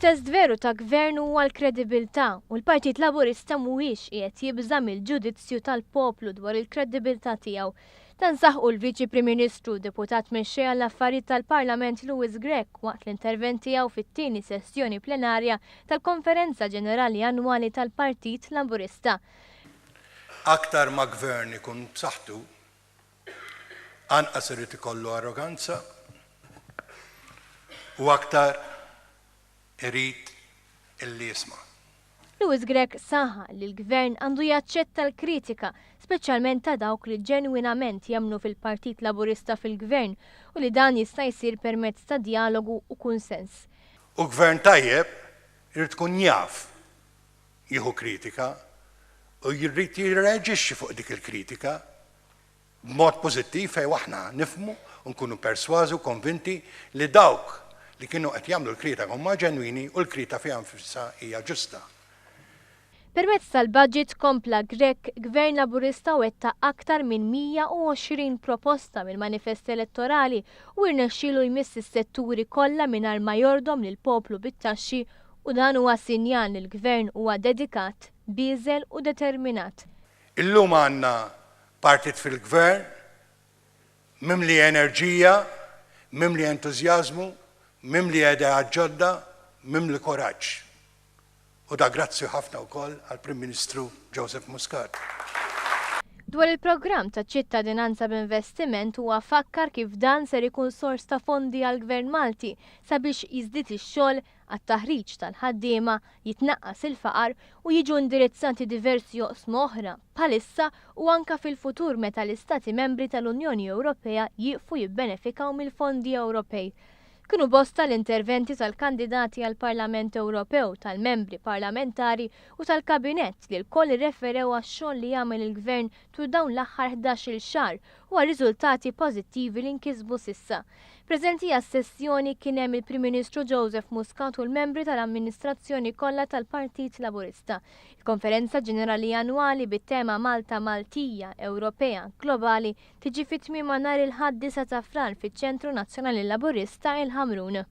It-test veru ta' gvern huwa l-kredibilità u l-Partit Laburista mhuwiex qiegħed jibża' mill-ġudizzju tal-poplu dwar il-kredibilità tiegħu. Dan saħqu l-Viċi Prim Ministru u Deputat Mexxej għall-Affarijiet tal-Parlament Louis Grech waqt l-intervent tiegħu fit-tieni sessjoni plenarja tal-Konferenza Ġenerali Annwali tal-Partit Laburista. Aktar ma gvern ikun b'saħħtu, anqas irid ikollu arroganza u aktar irid illi jisma'. Louis Grech saħaq li l-Gvern għandu jaċċetta l-kritika, speċjalment ta' dawk li ġenwinament jemmnu fil-Partit Laburista fil-Gvern u li dan jista' jsir permezz ta' djalogu u kunsens. U Gvern tajjeb irid ikun jaf jieħu kritika u jrid jirreaġixxi fuq dik il-kritika b'mod pożittiv fejn aħna nifhmu u nkunu persważi u konvinti li dawk li kienu qed jagħmlu l-kritika huma ġenwini u l-krita fiha nfisha hija ġusta. Permezz tal-budget, kompla Grech, Gvern Laburista wettaq aktar minn 120 proposta mill-manifest elettorali u irnexxielu jmiss is-setturi kollha mingħajr ma jordom lill-poplu bit-taxxi u dan huwa sinjal li l-Gvern huwa dedikat, bieżel u determinat. Illum għandna Partit fil-Gvern mimli enerġija, mimli entużjażmu, mimli ideat ġodda, mimli kuraġġ. U da grazzi ħafna wkoll għall-Prim Ministru Joseph Muscat. Dwar il-programm ta' ċittadinanza b'investiment huwa fakkar kif dan ser ikun sors ta' fondi għall-Gvern Malti sabiex jiżdied ix-xogħol, għat-taħriġ tal-ħaddiema, jitnaqqas il-faqar u jiġu indirizzati diversi oqsma oħra, bħalissa u anke fil-futur meta l-Istati Membri tal-Unjoni Ewropea jieqfu jibbenefikaw mill-fondi Ewropej. Kienu bosta l-interventi tal-kandidati għall-Parlament Ewropew, tal-Membri Parlamentari u tal-Kabinett li lkoll irreferew għax-xogħol li għamel il-Gvern tul dawn l-aħħar ħdax-il xahar u għar-riżultati pożittivi li nkisbu s'issa. Preżenti għas-sessjoni kien hemm il-Prim Ministru Joseph Muscat u l-membri tal-amministrazzjoni kollha tal-Partit Laburista. Il-Konferenza Ġenerali Annwali bit-tema Malta Maltija, Ewropea, Globali tiġi fi tmiemha nhar il-Ħadd 9 ta' Frar fiċ-Ċentru Nazzjonali Laburista, il-Ħamrun.